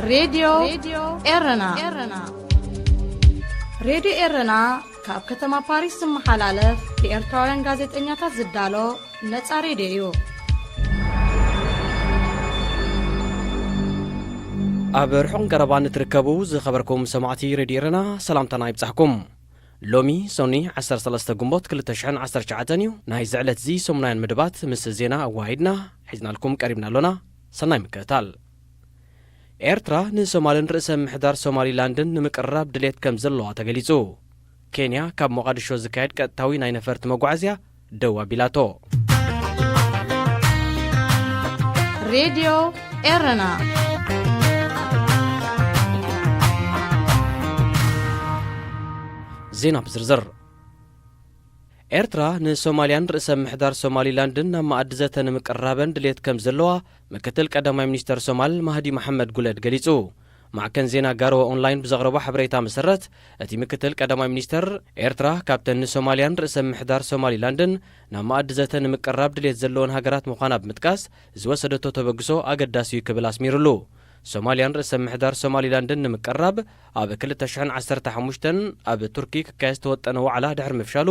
ሬድዮ ኤረና። ሬድዮ ኤረና ካብ ከተማ ፓሪስ ዝመሓላለፍ ብኤርትራውያን ጋዜጠኛታት ዝዳሎ ነጻ ሬድዮ እዩ። ኣብ ርሑቕን ቀረባን እትርከቡ ዝኸበርኩም ሰማዕቲ ሬድዮ ኤረና ሰላምታና ይብጻሕኩም። ሎሚ ሶኒ ዓሰርተ ሰለስተ ግንቦት ክልተ ሽሕን ዓሰርተ ትሽዓተን እዩ። ናይዚ ዕለት እዚ ሰሙናውያን መደባት ምስ ዜና ኣዋሂድና ሒዝናልኩም ቀሪብና ኣሎና። ሰናይ ምክትታል። ኤርትራ ንሶማልን ርእሰ ምምሕዳር ሶማሊላንድን ንምቅርራብ ድሌት ከም ዘለዋ ተገሊጹ። ኬንያ ካብ ሞቓድሾ ዝካየድ ቀጥታዊ ናይ ነፈርቲ መጓዓዝያ ደው ኣቢላቶ። ሬድዮ ኤረና። ዜና ብዝርዝር። ኤርትራ ንሶማልያን ርእሰ ምምሕዳር ሶማሊላንድን ናብ መኣዲ ዘተ ንምቅርራበን ድሌት ከም ዘለዋ ምክትል ቀዳማይ ሚኒስተር ሶማል ማህዲ መሓመድ ጉለድ ገሊጹ። ማዕከን ዜና ጋርወ ኦንላይን ብዘቕረቦ ሓበሬታ መሰረት፣ እቲ ምክትል ቀዳማይ ሚኒስተር፣ ኤርትራ ካብተን ንሶማልያን ርእሰ ምምሕዳር ሶማሊላንድን ናብ መኣዲ ዘተ ንምቅርራብ ድሌት ዘለወን ሃገራት ምዃና ብምጥቃስ፣ ዝወሰደቶ ተበግሶ ኣገዳሲ እዩ ክብል ኣስሚሩሉ። ሶማልያን ርእሰ ምምሕዳር ሶማሊላንድን ንምቅርራብ ኣብ ክልተ ሽሕን ዓሰርተ ሓሙሽተን ኣብ ቱርኪ ክካየድ ዝተወጠነ ዋዕላ ድሕሪ ምፍሻሉ፣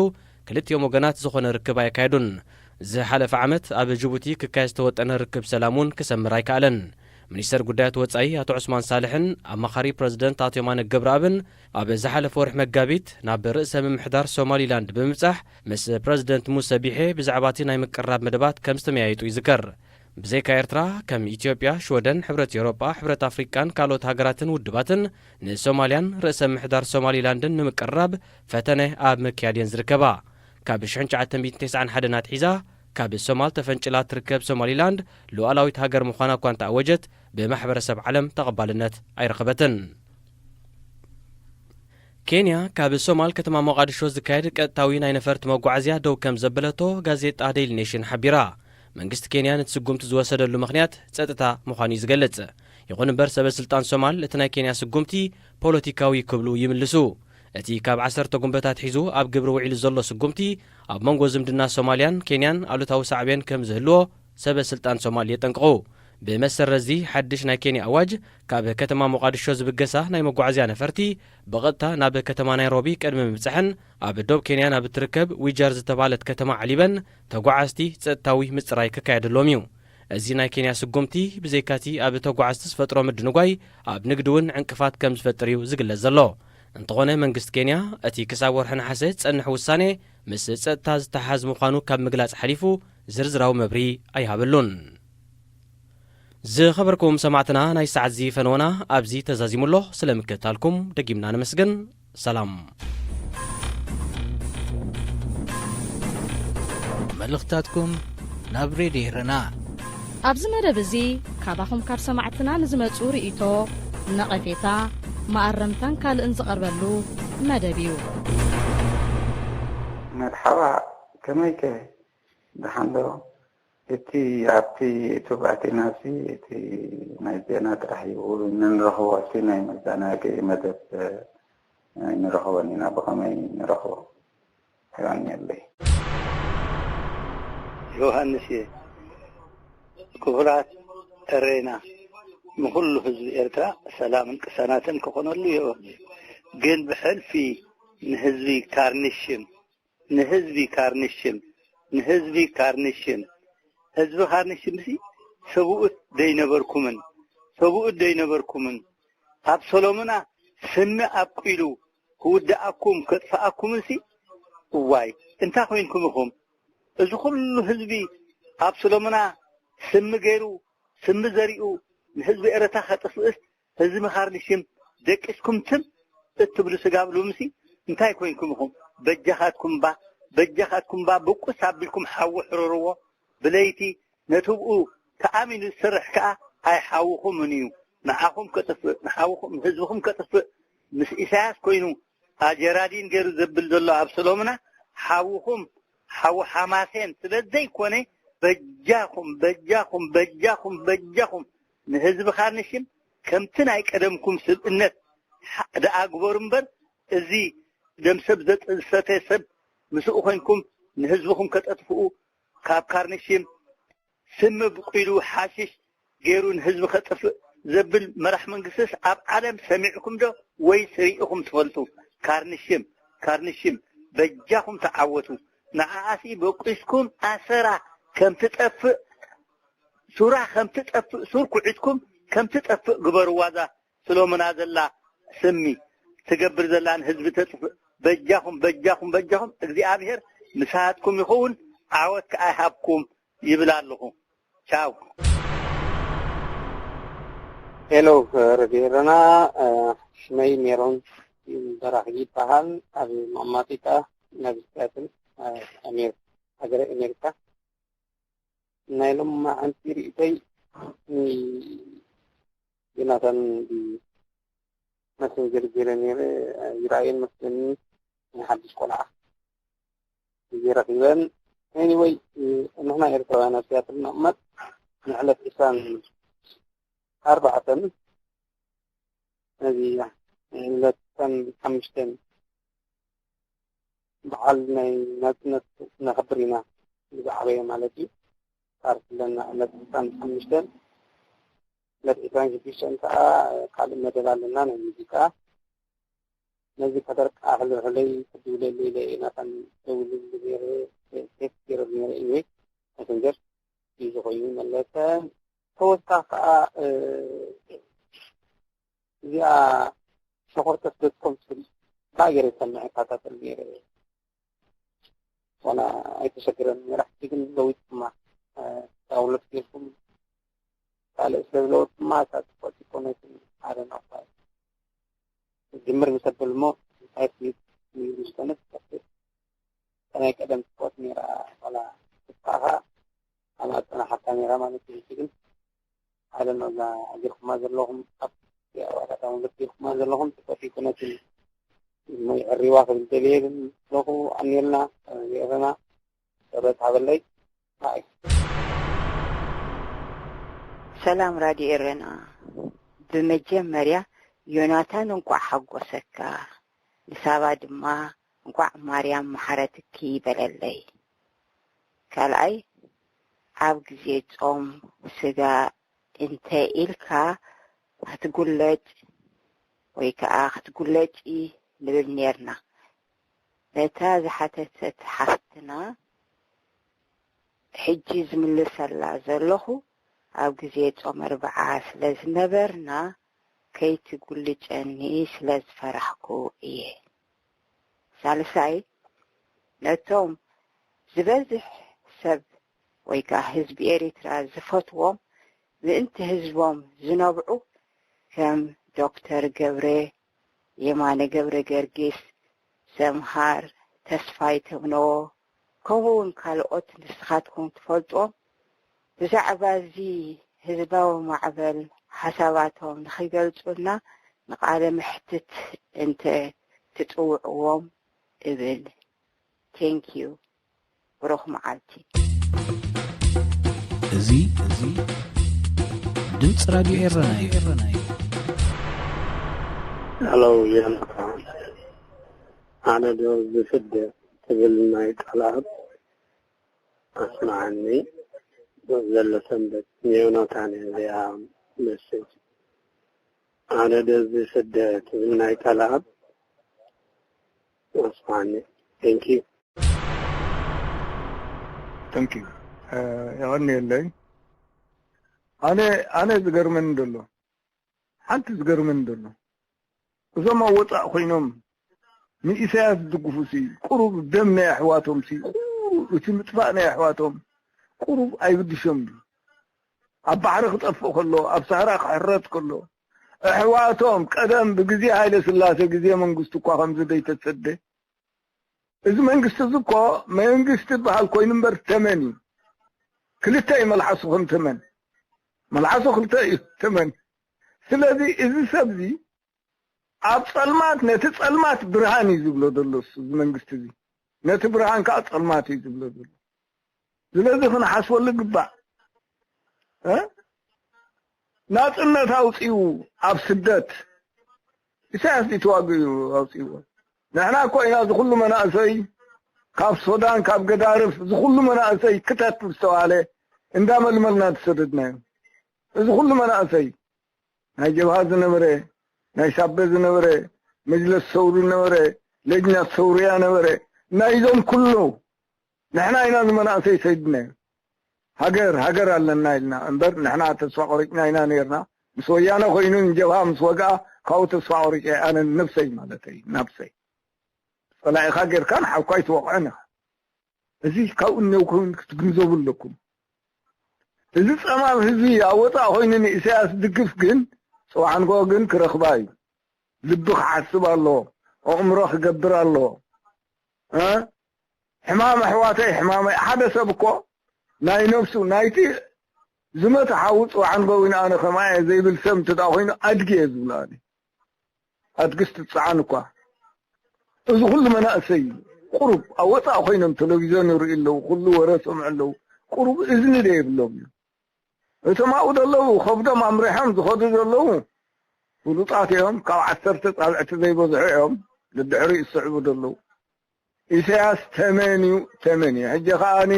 ክልቲኦም ወገናት ዝኾነ ርክብ ኣየካየዱን። ዝሓለፈ ዓመት ኣብ ጅቡቲ ክካየድ ዝተወጠነ ርክብ ሰላም እውን ክሰምር ኣይከኣለን። ሚኒስተር ጉዳያት ወጻኢ ኣቶ ዑስማን ሳልሕን ኣማኻሪ ፕረዚደንት ኣቶ የማነ ገብረኣብን ኣብ ዝሓለፈ ወርሒ መጋቢት ናብ ርእሰ ምምሕዳር ሶማሊላንድ ብምብጻሕ፣ ምስ ፕረዚደንት ሙሰ ቢሔ ብዛዕባ እቲ ናይ ምቅርራብ መደባት ከም ዝተመያየጡ ይዝከር። ብዘይካ ኤርትራ፣ ከም ኢትዮጵያ፣ ሽወደን፣ ሕብረት ኤውሮጳ፣ ሕብረት ኣፍሪቃን ካልኦት ሃገራትን ውድባትን ንሶማልያን ርእሰ ምምሕዳር ሶማሊላንድን ንምቅርራብ ፈተነ ኣብ ምክያድ እየን ዝርከባ። ካብ ሽሕን ትሽዓተ ሚእትን ተስዓን ሓደን ኣትሒዛ ካብ ሶማል ተፈንጭላ ትርከብ ሶማሊላንድ፣ ሉዓላዊት ሃገር ምዃና እኳ እንተኣወጀት፣ ብማሕበረሰብ ዓለም ተቐባልነት ኣይረኸበትን። ኬንያ ካብ ሶማል ከተማ ሞቓድሾ ዝካየድ ቀጥታዊ ናይ ነፈርቲ መጓዓዝያ ደው ከም ዘበለቶ ጋዜጣ ዴይሊ ኔሽን ሓቢራ። መንግስቲ ኬንያ ነቲ ስጉምቲ ዝወሰደሉ ምኽንያት ጸጥታ ምዃኑ እዩ ዝገልጽ። ይኹን እምበር፣ ሰበ ስልጣን ሶማል እቲ ናይ ኬንያ ስጉምቲ ፖለቲካዊ ክብሉ ይምልሱ። እቲ ካብ ዓሰርተ ጉንበታት ሒዙ ኣብ ግብሪ ውዒሉ ዘሎ ስጉምቲ፣ ኣብ መንጎ ዝምድና ሶማልያን ኬንያን ኣሉታዊ ሳዕቤን ከም ዝህልዎ ሰበ ስልጣን ሶማል የጠንቅቑ። ብመሰረት እዚ ሓድሽ ናይ ኬንያ ኣዋጅ፣ ካብ ከተማ ሞቓድሾ ዝብገሳ ናይ መጓዓዝያ ነፈርቲ ብቐጥታ ናብ ከተማ ናይሮቢ ቅድሚ ምብጻሐን፣ ኣብ ዶብ ኬንያ ናብ እትርከብ ዊጀር ዝተባህለት ከተማ ዓሊበን ተጓዓዝቲ ጸጥታዊ ምጽራይ ክካየደሎም እዩ። እዚ ናይ ኬንያ ስጉምቲ፣ ብዘይካቲ ኣብ ተጓዓዝቲ ዝፈጥሮ ምድንጓይ፣ ኣብ ንግዲ እውን ዕንቅፋት ከም ዝፈጥር እዩ ዝግለጽ ዘሎ። እንተኾነ፣ መንግስቲ ኬንያ፣ እቲ ክሳብ ወርሒ ነሓሰ ዝጸንሕ ውሳኔ፣ ምስ ጸጥታ ዝተሓሓዝ ምዃኑ ካብ ምግላጽ ሓሊፉ ዝርዝራዊ መብርሂ ኣይሃበሉን። ዝኸበርኩም ሰማዕትና፣ ናይ ሰዓት እዚ ፈነወና ኣብዚ ተዛዚሙ ኣሎ። ስለ ምክትታልኩም ደጊምና ነመስግን። ሰላም። መልእኽታትኩም ናብ ሬድዮ ኤረና። ኣብዚ መደብ እዚ ካባኹም ካብ ሰማዕትና ንዝመጹ ርእይቶ፣ ነቐፌታ፣ መኣረምታን ካልእን ዝቐርበሉ መደብ እዩ። መርሓባ፣ ከመይከ? ደሓን ዶ? እቲ ኣብቲ ዩቱብ ኣቲናሲ እቲ ናይ ዜና ጥራሕ እዩ ንረኽቦ፣ እቲ ናይ መዘናግዒ መደብ ኣይንረኽቦን ኢና። ብኸመይ ንረኽቦ? የቐንየለይ። ዮሃንስ እየ። ክቡራት ኤሬና፣ ንኹሉ ህዝቢ ኤርትራ ሰላምን ቅሳናትን ክኾነሉ እየ። ግን ብሕልፊ ንህዝቢ ካርንሽም፣ ንህዝቢ ካርንሽም፣ ንህዝቢ ካርንሽም፣ ህዝቢ ካርንሽምሲ ሰብኡት ደይነበርኩምን፣ ሰብኡት ደይነበርኩምን፣ ኣብ ሰሎምና ስሚ ኣብቂሉ ክውድኣኩም ከጥፍኣኩምንሲ፣ እዋይ፣ እንታይ ኮይንኩም ኢኹም? እዚ ኩሉ ህዝቢ ኣብ ሰሎምና ስሚ ገይሩ፣ ስሚ ዘሪኡ፣ ንህዝቢ ኤረትራ ከጥፍእስ፣ ህዝቢ ካርንሽም ደቂስኩም ትም እትብሉ ስጋብ ሎምሲ እንታይ ኮይንኩም ኢኹም? በጃኻትኩም እባ፣ በጃኻትኩም እባ፣ ብቁስ ኣቢልኩም ሓዊ ሕረርዎ። ብለይቲ ነቲ ብኡ ተኣሚኑ ዝሰርሕ ከኣ ኣይሓውኹምን እዩ። ንዓኹም ከጥፍእ፣ ንሓውኹም፣ ንህዝብኹም ከጥፍእ ምስ ኢሳያስ ኮይኑ ኣጀራዲን ገይሩ ዘብል ዘሎ ኣብ ሰሎምና ሓውኹም ሓው ሓማሴን ስለ ዘይኮነ፣ በጃኹም፣ በጃኹም፣ በጃኹም፣ በጃኹም ንህዝቢ ካርንሽም ከምቲ ናይ ቀደምኩም ስብእነት ሓ-፣ ደኣ ግበሩ እምበር፣ እዚ ደም ሰብ ዘጥ-፣ ዝሰተ ሰብ ምስኡ ኮይንኩም ንህዝብኹም ከተጥፍኡ፣ ካብ ካርንሽም ስሚ ብቂሉ ሓሽሽ ገይሩ ንህዝቢ ከጥፍእ ዘብል መራሕ መንግስትስ ኣብ ዓለም ሰሚዕኩም ዶ ወይ ስሪእኹም ትፈልጡ? ካርንሽም፣ ካርንሽም፣ በጃኹም ተዓወቱ። ንዓኣሲ በቂስኩም ኣሰራ ከም ትጠፍእ፣ ሱራ ከም ትጠፍእ፣ ሱር ኩዒትኩም ከም ትጠፍእ ግበርዋ። እዛ ስሎምና ዘላ ስሚ ትገብር ዘላ ንህዝቢ ተጥፍእ። በጃኹም፣ በጃኹም፣ በጃኹም፣ እግዚኣብሔር ምሳትኩም ይኸውን፣ ዓወት ከኣ ይሃብኩም ይብል ኣለኹ። ቻው። ሄሎ፣ ረድዮ ኤረና፣ ሽመይ ሜሮን በራኺ ይበሃል። ኣብ መቐማጢታ ናብ ሲያትል፣ ኣሜሪካ፣ ሃገረ ኣሜሪካ። ናይ ሎማዓንቲ ርእይቶይ፣ ዮናታን ብመሰንጀር ገይረ ነይረ፣ ይረኣየን መስለኒ። ናይ ሓድሽ ቆልዓ ግዜ ረኺበን። ኤኒወይ፣ ንሕና ኤርትራውያን ኣብ ሲያትል ንቕመጥ፣ ንዕለት ዕስራን ኣርባዕተን፣ ነዚ ዕለት ዕስራን ሓሙሽተን በዓል ናይ ናጽነት ነኽብር ኢና፣ ብዛዕባየ ማለት እዩ። ፓርቲ ኣለና ዕለት ዕስራን ሓሙሽተን። ዕለት ዕስራን ሽዱሽተን ከዓ ካልእ መደብ ኣለና ናይ ሙዚቃ። ነዚ ከተርቃሕልሕለይ ክትብለሉ ኢለ እየ ናታን ደውልሉ ነይረ፣ ቴክስት ገይረሉ ነይረ። ኢንወይ መሰንጀር እዩ ዝኾይኑ መለሰ። ተወሳኺ ከዓ እዚኣ ሸኾርተት ዶት ኮም ትብል ብኣየር ይሰምዕ ይከታተል ነይረ። ዋላ ኣይተሸግረን ነይራ። ሕጂ ግን ለዊጥኩማ፣ ዳውንሎድ ጌርኩም ካልእ ስለ ዝለወጥኩማ፣ እታ ጽቡቕ ጽቡቕ ናይ ሓደ ናቕፋ ጅምር ምስ ኣበሉ እሞ እንታይ ፍሊት እዩ ምስ ኮነት ትጠፍእ። እታ ናይ ቀደም ጽቡቕ ነይራ። ዋላ ክትከኣኻ ኣብ ኣጸናሓካ ነይራ ማለት እዩ። ሕጂ ግን ሓደ ነው እዛ ጌርኩማ ዘለኹም ኣብ ኣዋዳዳ ወንገት ጌርኩማ ዘለኹም ጽቡቕ ይኮነትን እሞ ይዕሪዋ ክብል ደልየ ግን ኣለኹ። ኣንየልና ጌርና ጸሎት ሃበለይ። ባይ። ሰላም ራድዮ ኤረና። ብመጀመርያ ዮናታን እንቋዕ ሓጎሰካ፣ ንሳባ ድማ እንቋዕ ማርያም መሓረትኪ በለለይ። ካልኣይ፣ ኣብ ግዜ ጾም ስጋ እንተ ኢልካ ክትጉለጭ ወይ ከኣ ክትጉለጪ ንብል ኔርና። ነታ ዝሓተተት ሓፍትና ሕጂ ዝምልሰላ ዘለኹ ኣብ ግዜ ጾም ኣርብዓ ስለ ዝነበርና ከይትጉልጨኒ ስለ ዝፈራሕኩ እየ። ሳልሳይ፣ ነቶም ዝበዝሕ ሰብ ወይ ከኣ ህዝቢ ኤሪትራ ዝፈትዎም ምእንቲ ህዝቦም ዝነብዑ ከም ዶክተር ገብረ፣ የማነ ገብረ ገርጊስ፣ ሰምሃር፣ ተስፋይ ተምነዎ ከምኡ እውን ካልኦት ንስኻትኩም ትፈልጥዎም ብዛዕባ እዚ ህዝባዊ ማዕበል ሓሳባቶም ንኽገልጹልና ንቃለ መሕትት እንተ ትጽውዕዎም እብል። Thank you። ብሩኽ መዓልቲ። እዚ እዚ ድምፂ ራድዮ ኤረና እዩ። ሄሎ ዮናታን፣ ኣነ ዶ ዝፍደ ትብል ናይ ቃልኣብ ኣስምዓኒ ዘሎ ሰንበት ንዮናታን እያ እዚኣ መስል። ኣነ ዶ ዝፍደ ትብል ናይ ቃልኣብ ኣስምዓኒ። Thank you። Thank you። የቐንየለይ። ኣነ ኣነ ዝገርመኒ ዘሎ ሓንቲ ዝገርመኒ ዘሎ እዞም ኣብ ወፃእ ኮይኖም ንኢሳያስ ዝድግፉ ሲ ቁሩብ ደም ናይ ኣሕዋቶም ሲ ቁሩብ እቲ ምጥፋእ ናይ ኣሕዋቶም ቁሩብ ኣይብድሾም ድዩ? ኣብ ባሕሪ ክጠፍእ ከሎ ኣብ ሳህራ ክሕረድ ከሎ ኣሕዋቶም ቀደም ብግዜ ሃይለ ስላሴ ግዜ መንግስቱ እኳ ከምዚ ዘይተሰደ እዚ መንግስቲ እዚ እኮ መንግስቲ በሃል ኮይኑ እምበር ተመን እዩ። ክልተ እዩ መልሓሱ ከም ተመን። መልሓሱ ክልተ እዩ ተመን። ስለዚ እዚ ሰብ እዚ ኣብ ጸልማት ነቲ ጸልማት ብርሃን እዩ ዝብሎ ዘሎ እሱ እዚ መንግስቲ እዚ። ነቲ ብርሃን ከዓ ጸልማት እዩ ዝብሎ ዘሎ። ስለዚ ክንሓስበሉ ይግባእ። እ? ናጽነት ኣውጺኡ ኣብ ስደት ኢሳያስ ድዩ ተዋጊኡ ኣውጺእዎ? ንሕና እኮ ኢና እዚ ኩሉ መናእሰይ ካብ ሱዳን ካብ ገዳርፍ እዚ ኩሉ መናእሰይ ክተት ዝተባሃለ እንዳመልመልና ዝሰደድናዮ እዚ ኩሉ መናእሰይ ናይ ጀብሃ ዝነበረ፣ ናይ ሳበ ዝነበረ፣ መጅለስ ሰውሪ ነበረ፣ ለጅና ሰውርያ ነበረ። ናይዞም ኩሉ ንሕና ኢና ንመናእሰይ ሰይድናዮ። ሃገር ሃገር ኣለና ኢልና እምበር ንሕና ተስፋ ቆሪጭና ኢና ነርና። ምስ ወያነ ኮይኑ ንጀብሃ ምስ ወግኣ ካብኡ ተስፋ ቆሪጨ ኣነ ነብሰይ ማለተይ ናብሰይ ጸላኢኻ ጌርካ ንሓውካ ኣይትወቕዕን ኢኻ። እዚ ካብኡ እነው ኮይኑ ክትግንዘቡ ኣለኩም። እዚ ጸማም ህዝቢ ኣብ ወጻእ ኮይኑ ንኢሳያስ ድግፍ ግን ጽባሕ ንግሆ ግን ክረኽባ እዩ። ልቢ ክሓስብ ኣለዎ። ኣእምሮ ክገብር ኣለዎ። እ? ሕማም ኣሕዋተይ ሕማመይ ሓደ ሰብ እኮ ናይ ነብሱ ናይቲ ዝመተ ሓዊ ጽባሕ ንግሆ ኣነ ከማየ ዘይብል ሰብ እንተ ኮይኑ ኣድጊ እየ ዝብሎ ኣነ። ኣድግስ ትጸዓን እኳ እዚ ኩሉ መናእሰይ ቁሩብ ኣብ ወፃእ ኮይኖም ቴሌቪዝዮን ይርእዩ ኣለዉ፣ ኩሉ ወረ ሰምዑ ኣለዉ። ቁሩብ እዝኒ ዶ የብሎም እዩ? እቶም ኣብኡ ዘለዉ ከብዶም ኣምሪሖም ዝኸዱ ዘለዉ ፍሉጣት እዮም። ካብ ዓሰርተ ፃብዕቲ ዘይበዝሑ እዮም ንድሕሪኡ ዝስዕቡ ዘለዉ። ኢሳያስ ተመን እዩ፣ ተመን እዩ። ሕጂ ከዓኒ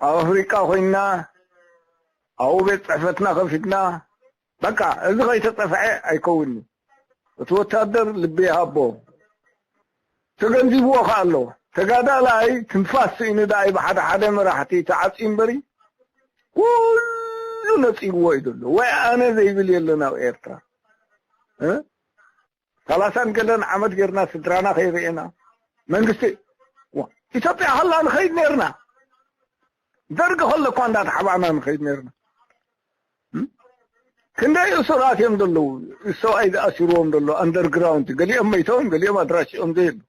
ኣብ ኣፍሪቃ ኮይንና ኣብኡ ቤት ፅሕፈትና ከፊትና በቃ እዚ ከይተጠፍዐ ኣይከውንዩ። እቲ ወታደር ልቢ ይሃቦ። ተገንዚብዎ ከ ኣሎ። ተጋዳላይ ትንፋስ ስኢኑ ደኣይ ብሓደ ሓደ መራሕቲ ተዓፅዩ እምበሪ ኩሉ ነፂግዎ እዩ ዘሎ። ወይ ኣነ ዘይብል የለን ኣብ ኤርትራ። እ? ሰላሳን ገለን ዓመት ጌርና ስድራና ከይርኤና መንግስቲ ዋ፣ ኢትዮጵያ ሃላ ንኸይድ ኔርና። ደርግ ከሎ እኳ እንዳተሓባእና ንኸይድ ኔርና። እም? ክንደይ እሱራት እዮም ዘለዉ? ሰብኣይ ዝኣስርዎም ዘሎ ኣንደርግራውንድ፣ ገሊኦም መይቶም፣ ገሊኦም ኣድራሽኦም ዘይብሉ።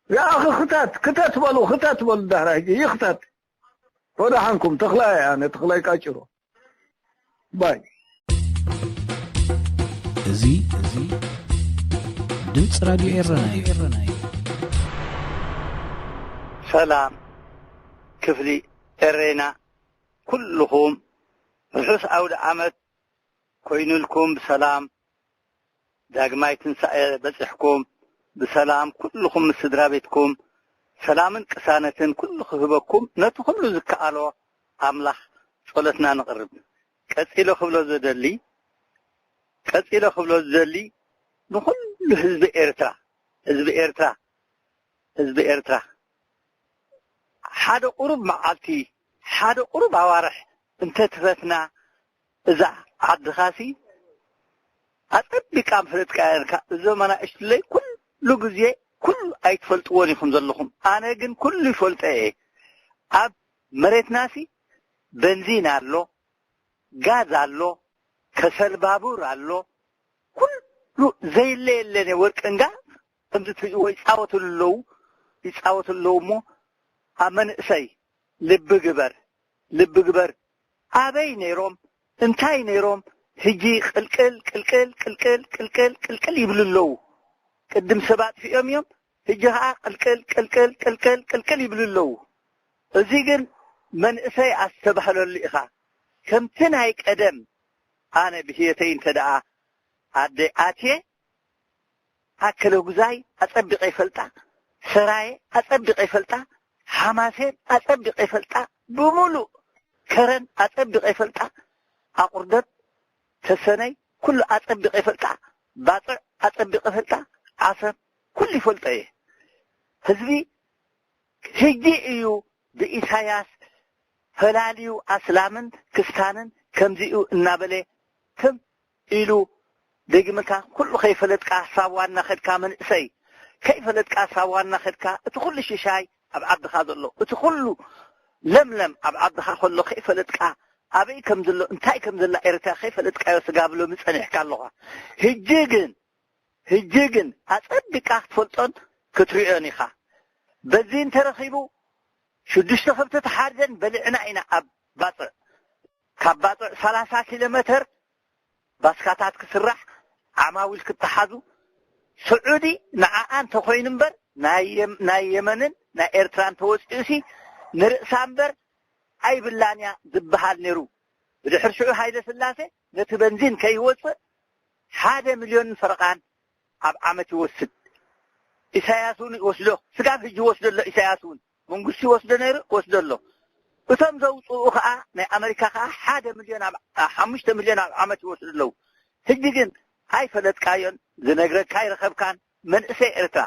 ያኣኺ ክተት፣ ክተት በሉ፣ ክተት በሉ። ዳሕራ ሕጂ ይኽተት። ወደ ሓንኩም ተኽላይ ኣነ ተኽላይ ቃጭሮ ባይ። እዚ እዚ ድምፂ ራድዮ ኤረና እዩ። ሰላም ክፍሊ ኤሬና፣ ኩልኹም ርሑስ ኣውደ ዓመት ኮይኑልኩም ብሰላም ዳግማይ ትንሳኤ በጺሕኩም ብሰላም ኩልኹም ምስ ስድራ ቤትኩም ሰላምን ቅሳነትን ኩሉ ክህበኩም ነቲ ኩሉ ዝከኣሎ ኣምላኽ ጸሎትና ነቕርብ። ቀጺለ ክብሎ ዝደሊ ቀጺለ ክብሎ ዝደሊ ንኹሉ ህዝቢ ኤርትራ ህዝቢ ኤርትራ ህዝቢ ኤርትራ ሓደ ቁሩብ መዓልቲ ሓደ ቁሩብ ኣዋርሕ እንተ ትፈትና እዛ ዓድኻሲ ኣጸቢቃ ምፍለጥካ እያ ነርካ። እዞም ኣናእሽትለይ ኩሉ ግዜ ኩሉ ኣይትፈልጥዎን ኢኹም ዘለኹም። ኣነ ግን ኩሉ ይፈልጦ እየ። ኣብ መሬትናሲ በንዚን ኣሎ፣ ጋዝ ኣሎ፣ ከሰል ባቡር ኣሎ። ኩሉ ዘየለ የለን እየ። ወርቅን ጋዝ ከምዚ ትርእይዎ ይጻወትሉ ኣለዉ፣ ይጻወትሉ ኣለዉ እሞ ኣብ መንእሰይ ልቢ ግበር፣ ልቢ ግበር። ኣበይ ነይሮም? እንታይ ነይሮም? ሕጂ ቅልቅል ቅልቅል ቅልቅል ቅልቅል ቅልቅል ይብሉ ኣለዉ። ቅድም ሰብ ኣጥፊኦም እዮም፣ ሕጂ ኸዓ ቅልቅል ቅልቅል ቅልቅል ቅልቅል ይብሉ ኣለዉ። እዚ ግን መንእሰይ ኣስተባህለሉ ኢኻ። ከምቲ ናይ ቀደም ኣነ ብህይወተይ እንተ ደኣ ኣደይ ኣትየ ኣከለጉዛይ ኣጸቢቐ ይፈልጣ፣ ሰራየ ኣጸቢቐ ይፈልጣ፣ ሓማሴን ኣጸቢቐ ይፈልጣ፣ ብምሉእ ከረን ኣጸቢቐ ይፈልጣ፣ ኣቑርደት ተሰነይ ኩሉ ኣጸቢቐ ይፈልጣ፣ ባጽዕ ኣጸቢቐ ይፈልጣ፣ ዓሰብ ኩሉ ይፈልጦ እየ። ህዝቢ ሕጂ እዩ ብኢሳያስ ፈላልዩ ኣስላምን ክስታንን ከምዚኡ እናበለ ትም ኢሉ ደጊምካ ኩሉ ከይፈለጥካ ሳዋ እናኸድካ መንእሰይ ከይፈለጥካ ሳዋ እናኸድካ እቲ ኩሉ ሽሻይ ኣብ ዓድኻ ዘሎ እቲ ኩሉ ለምለም ኣብ ዓድኻ ከሎ ከይፈለጥካ ኣበይ ከም ዘሎ እንታይ ከም ዘላ ኤርትራ ከይፈለጥካዮ ስጋብ ሎሚ ጸኒሕካ ኣለኻ። ሕጂ ግን ሕጂ ግን ኣጸቢቃ ክትፈልጦን ክትሪኦን ኢኻ። በዚ እንተረኺቡ ሽዱሽተ ከብቲ ተሓርደን በሊዕና ኢና ኣብ ባጽዕ። ካብ ባጽዕ ሰላሳ ኪሎ ሜተር ባስካታት ክስራሕ ዓማዊል ክተሓዙ ስዑዲ ንዓኣ እንተኾይኑ እምበር ናይ የም- ናይ የመንን ናይ ኤርትራን ተወፂኡሲ ንርእሳ እምበር ኣይብላን እያ ዝበሃል ነይሩ። ብድሕሪ ሽዑ ሃይለ ስላሴ ነቲ በንዚን ከይወፅእ ሓደ ሚልዮን ፈረቓን ኣብ ዓመት ይወስድ። ኢሳያስ እውን ይወስዶ፣ ስጋብ ሕጂ ይወስዶ ኣሎ። ኢሳያስ እውን መንግስቱ ይወስዶ ነይሩ፣ ይወስዶ ኣሎ። እቶም ዘውፅኡ ከዓ ናይ ኣመሪካ ከዓ ሓደ ሚልዮን ኣብ ሓሙሽተ ሚልዮን ኣብ ዓመት ይወስዱ ኣለዉ። ሕጂ ግን ኣይፈለጥካዮን፣ ዝነግረካ ኣይረኸብካን። መንእሰይ ኤርትራ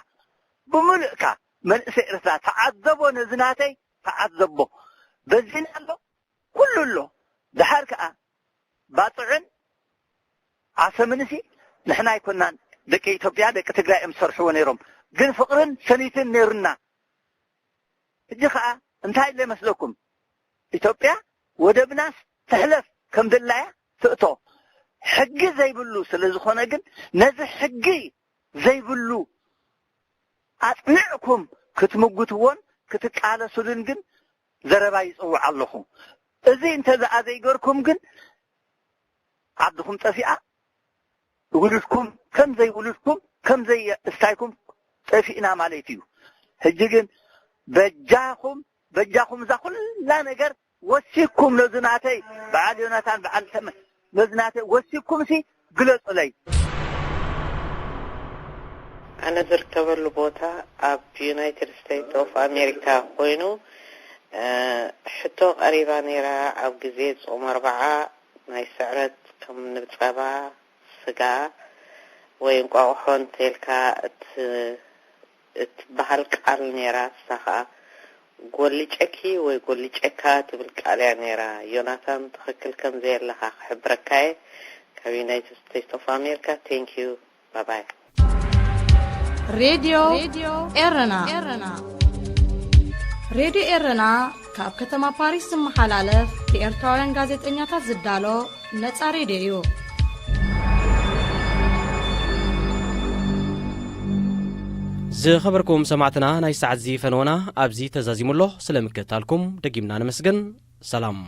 ብምሉእካ፣ መንእሰይ ኤርትራ ተዓዘቦ፣ ነዚ ናተይ ተዓዘቦ። በዚና ኣሎ፣ ኩሉ ኣሎ። ድሓር ከኣ ባጽዕን ዓሰምንሲ ንሕና ኣይኮናን፣ ደቂ ኢትዮጵያ፣ ደቂ ትግራይ እዮም ዝሰርሕዎ ነይሮም። ግን ፍቕርን ሰኒትን ነይሩና። ሕጂ ኸኣ እንታይ ኣሎ ይመስለኩም? ኢትዮጵያ ወደብናስ ትሕለፍ ከም ድላያ ትእቶ። ሕጊ ዘይብሉ ስለ ዝኾነ ግን ነዚ ሕጊ ዘይብሉ ኣጽኒዕኩም ክትምጉትዎን ክትቃለሱልን ግን ዘረባ ይጽውዕ ኣለኹ። እዚ እንተ ደኣ ዘይገርኩም ግን ዓድኹም ጠፊኣ፣ ውሉድኩም ከም ዘይውሉድኩም ከም ዘይእስታይኩም ጠፊእና ማለት እዩ። ሕጂ ግን በጃኹም፣ በጃኹም እዛ ኩላ ነገር ወሲኩም ነዚ ናተይ በዓል ዮናታን በዓል ተመ-፣ ነዚ ናተይ ወሲኩም ሲ ግለጹለይ። ኣነ ዝርከበሉ ቦታ ኣብ ዩናይትድ ስቴትስ ኦፍ ኣሜሪካ ኮይኑ፣ እ፣ ሕቶ ቀሪባ ነይራ። ኣብ ግዜ ጾም ኣርብዓ ናይ ስዕረት ከም ንብጸባ ስጋ ወይ እንቋቑሖ እንተልካ እት-፣ እትበሃል ቃል ነይራ። እሳ ኸኣ ጎልጨኪ ወይ ጎልጨካ ትብል ቃል እያ ነይራ። ዮናታን ትኽክል ከም ዘየለኻ ክሕብረካ እየ። ካብ ዩናይትድ ስቴትስ ኦፍ ኣሜሪካ። Thank you. Bye bye. ሬድዮ ኤረና። ሬድዮ ኤረና ካብ ከተማ ፓሪስ ዝመሓላለፍ ብኤርትራውያን ጋዜጠኛታት ዝዳሎ ነጻ ሬድዮ እዩ። ዝኸበርኩም ሰማዕትና፣ ናይ ሰዓት እዚ ፈነወና ኣብዚ ተዛዚሙ ኣሎ። ስለ ምክትታልኩም ደጊምና ነመስግን። ሰላም።